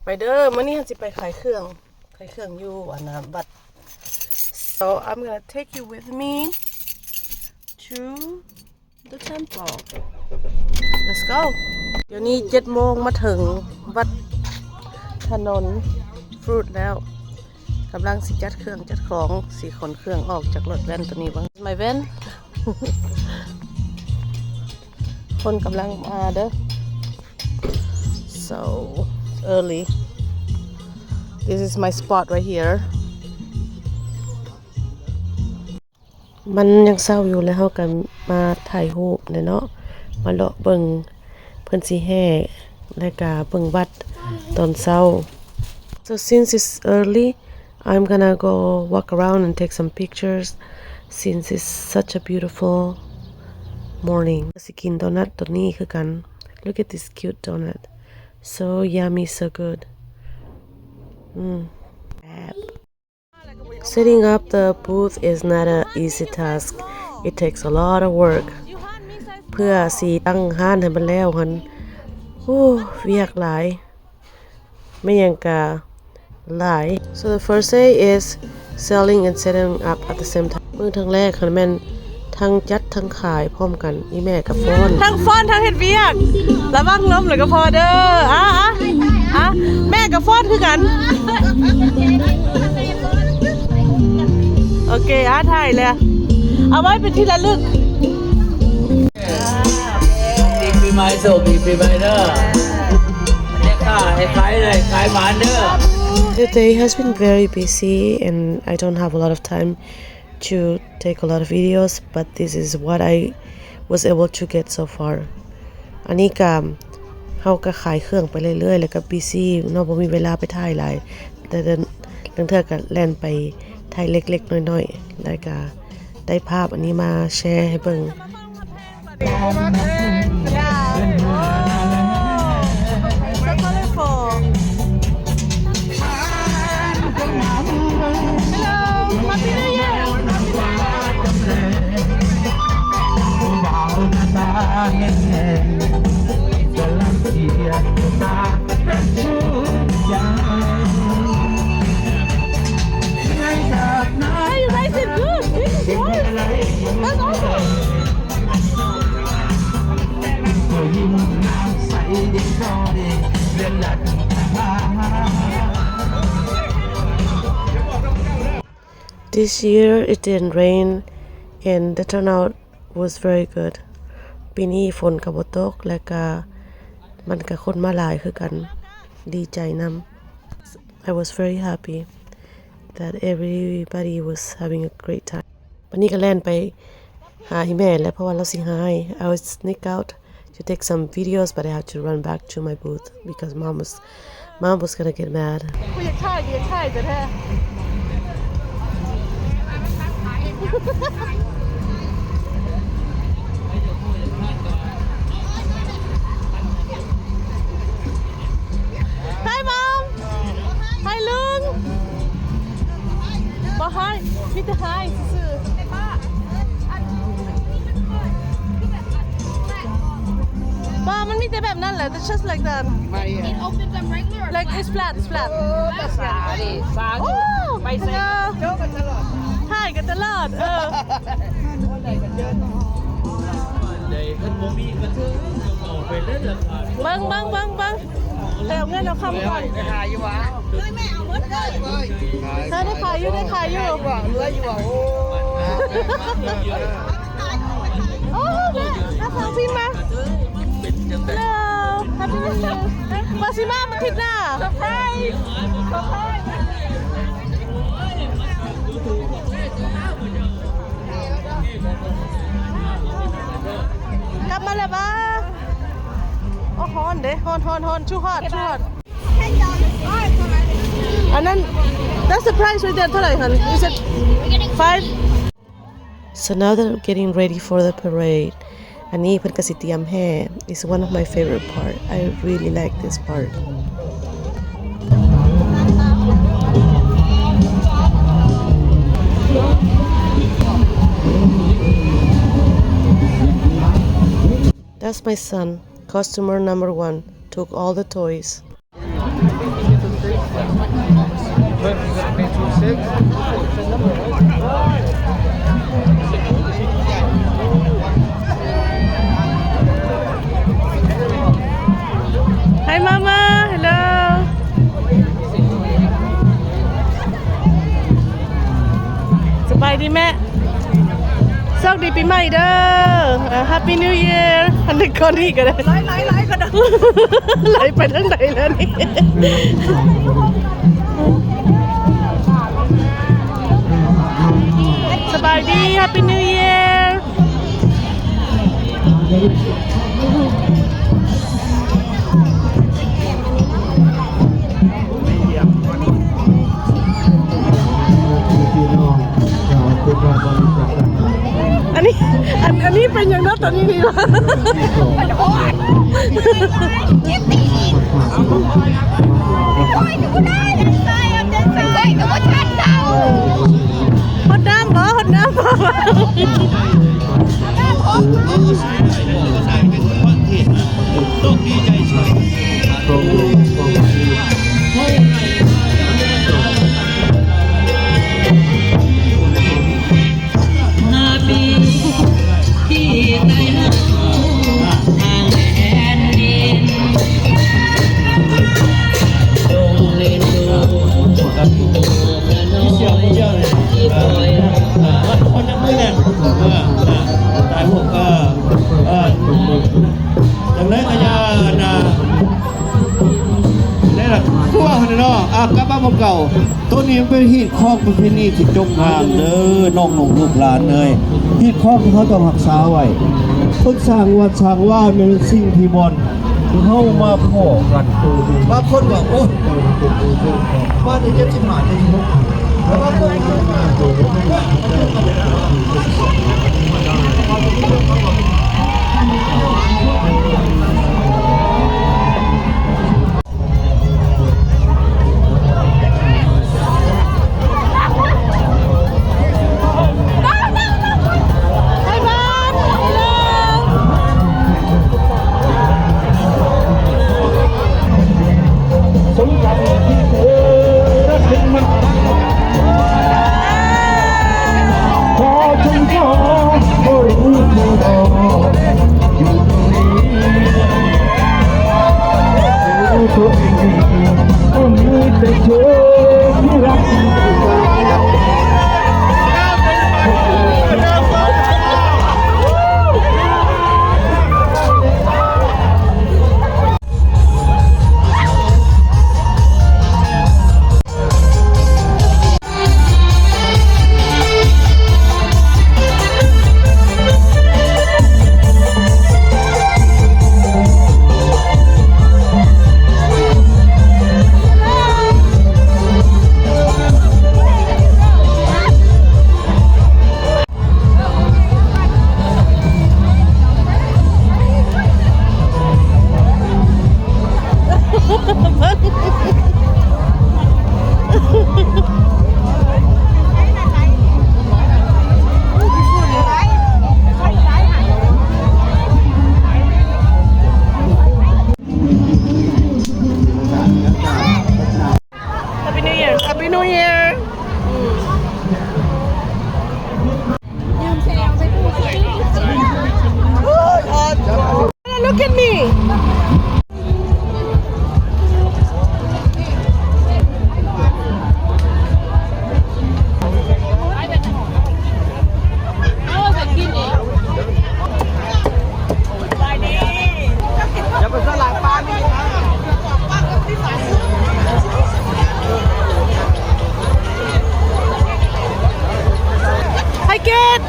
ໄປເດີ ມື້ນີ້ເຮົາຊິໄປຂາຍເຄື່ອງ ຂາຍເຄື່ອງຢູ່ອັນນະ ວັດ. So I'm gonna take you with me to the temple. Let's go. ດຽວນີ້ເຈັດໂມງ ມາເຖິງວັດຖະໜົນຟຣຸດແລ້ວ. ກຳລັງຊິຈັດເຄື່ອງຈັດຂອງ ຊິຂົນເຄື່ອງອອກຈາກລົດແວ່ນໂຕນີ້ເບິ່ງ my van. ຄົນກຳລັງມາເດີ so early. This is my spot right here. ມັນຍັງເຊົ້າຢູ່ ແລ້ວເຮົາກໍມາຖ່າຍຮູບແຫຼະເນາະ ມາເລາະເບິ່ງເພິ່ນຊິແຫ່ ແລ້ວກໍເບິ່ງວັດຕອນເຊົ້າ. So since it's early, I'm gonna go walk around and take some pictures since it's such a beautiful morning. ຊິກິນໂດນັດໂຕນີ້ຄືກັນ. Look at this cute donut. So yummy, so good. ອືມ Setting up the booth is not an easy task. It takes a lot of work. ເພື່ອຊິຕັ້ງຮ້ານໃຫ້ມັນແລ້ວຫັ້ນ ໂອ້ ວຽກຫຼາຍ ແມ່ນຫຍັງກະຫຼາຍ. So the first day is selling and setting up at the same time. ມື້ທັງແລກຫັ້ນແມ່ນ ທັງຈັດທັງຂາຍພ້ອມກັນ ອີ່ແມ່ກໍຟ້ອນ ທັງຟ້ອນທັງເຮັດວຽກ ລະວັງລົ້ມແລ້ວກໍພໍເດີ. ອາ ອາ ອາ ແມ່ກໍຟ້ອນຄືກັນ. ໂອເຄ ອາ ຖ່າຍແລ້ວ ເອົາໄວ້ເປັນທີ່ລະລຶກ. ປີໃໝ່ ໂຊກດີປີໃໝ່ເດີ ແມ່ຄ້າໃຫ້ຂາຍໄດ້ຂາຍໝານເດີ. The day has been very busy and I don't have a lot of time to take a lot of videos, but this is what I was able to get so far. ອັນນີ້ກະ ເຮົາກະຂາຍເຄື່ອງໄປເລື້ອຍໆ ແລ້ວກະບີຊີເນາະ ບໍ່ມີເວລາໄປຖ່າຍຫຼາຍ ແຕ່ລາງເທື່ອກະແລ່ນໄປຖ່າຍເລັກໆ ນ້ອຍໆ ແລ້ວກະໄດ້ພາບອັນນີ້ມາແຊໃຫ້ເບິ່ງ. Hey, you guys did good. Jesus Christ. That's awesome. This year it didn't rain and the turnout was very good. ປີນີ້ຝົນກໍບໍ່ຕົກ ແລະກະມັນກະຄົນມາຫຼາຍຄືກັນ ດີໃຈນຳ. I was very happy that everybody was having a great time. ບັດນີ້ກໍແລ່ນໄປຫາອີ່ແມ່ແລ້ວ ເພາະວ່າລາວຊິຮ້າຍ. I would sneak out to take some videos, but I have to run back to my booth because mom was, mom was gonna get mad. ຢາກຖ່າຍ ຢາກຖ່າຍແທ້ໆ. Hi mom. Hi ລຸງ. ບໍ່ hi ມີແຕ່ hi ຊື່ໆ. ບໍ່ ມັນມີແຕ່ແບບນັ້ນແຫຼະ it's just like that. It opens up regular or like it's flat, it's flat. ໂອ້ ຖ່າຍກັນຕະຫຼອດ ເອີ. ເບິ່ງ ເບິ່ງ ເບິ່ງ ເບິ່ງ ໄປເອົາເງິນເອົາຄຳກ່ອນ. ເອີ ໄດ້ຂາຍຢູ່ ໄດ້ຂາຍຢູ່. ໂອ້ ແມ່ ຫາສາວຊິມາ. Hello, Happy New Year. ວ່າຊິມາອາທິດໜ້າ. ເຊີໄພຣສ໌ ເຊີໄພຣສ໌. ກັບມາແລ້ວບໍ່? ໂອ້ ຮ້ອນເດ້ ຮ້ອນ ຮ້ອນ ຮ້ອນ too hot, too hot. ອັນນັ້ນ that's the price right there. ເທົ່າໃດຫັ້ນ? Is it five? So now that I'm getting ready for the parade, ອັນນີ້ເພິ່ນກະຊິຕຽມແຫ່. It's one of my favorite part. I really like this part. That's my son, customer number one, took all the toys. Hi Mama, hello. ສະບາຍດີແມ່. ໂຊກດີປີໃໝ່ເດີ. ເອີ Happy New Year. ອັນນີ້ກໍນີ້ກໍໄດ້ ໄຫຼໆໆກໍໄດ້ ໄຫຼໄປທາງໃດແລ້ວນີ້? ສະບາຍດີ Happy New Year. ອັນນີ້ ອັນ ອັນນີ້ເປັນຫຍັງເນາະ ຕອນນີ້ນີ້ວະ? ຮອດນ້ຳບໍ່? ຮອດນ້ຳບໍ່? ຈັ່ງໃດກໍຢ່າ ອັນນ່າ ແນວລະ ຄືວ່າຫັ້ນເນາະ. ອ່າ ກັບມາໝ່ອງເກົ່າ. ໂຕນີ້ມັນເປັນຮີດຄອງປະເພນີທີ່ຈົບງາມເດີ ນ້ອງໆລູກຫຼານເອີຍ. ຮີດຄອງທີ່ເຮົາຕ້ອງຮັກສາໄວ້. ເພິ່ນສ້າງວັດສ້າງວາແມ່ນສິ່ງທີ່ບ່ອນ ເຮົາມາພໍ້ກັນ ບາງຄົນກໍ ໂອ້ຍ ມາແຕ່ເຈັດສິບຫ້າ ເຈັດສິບຫົກ ແຕ່ບາງຄົນ Happy New Year. Happy New Year. Look at me. Hi, kid.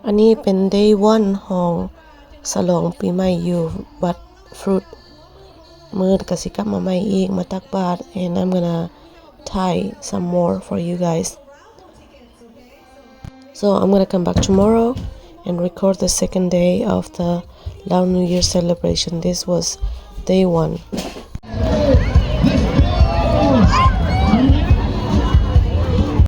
ອັນນີ້ເປັນ day one ຂອງສະຫຼອງປີໃໝ່ຢູ່ວັດຟຣຸດ. ມື້ອື່ນກະຊິກັບມາໃໝ່ອີກ ມາຕັກບາດ and I'm gonna tie some more for you guys. So I'm gonna come back tomorrow and record the second day of the Lao New Year celebration. This was day one.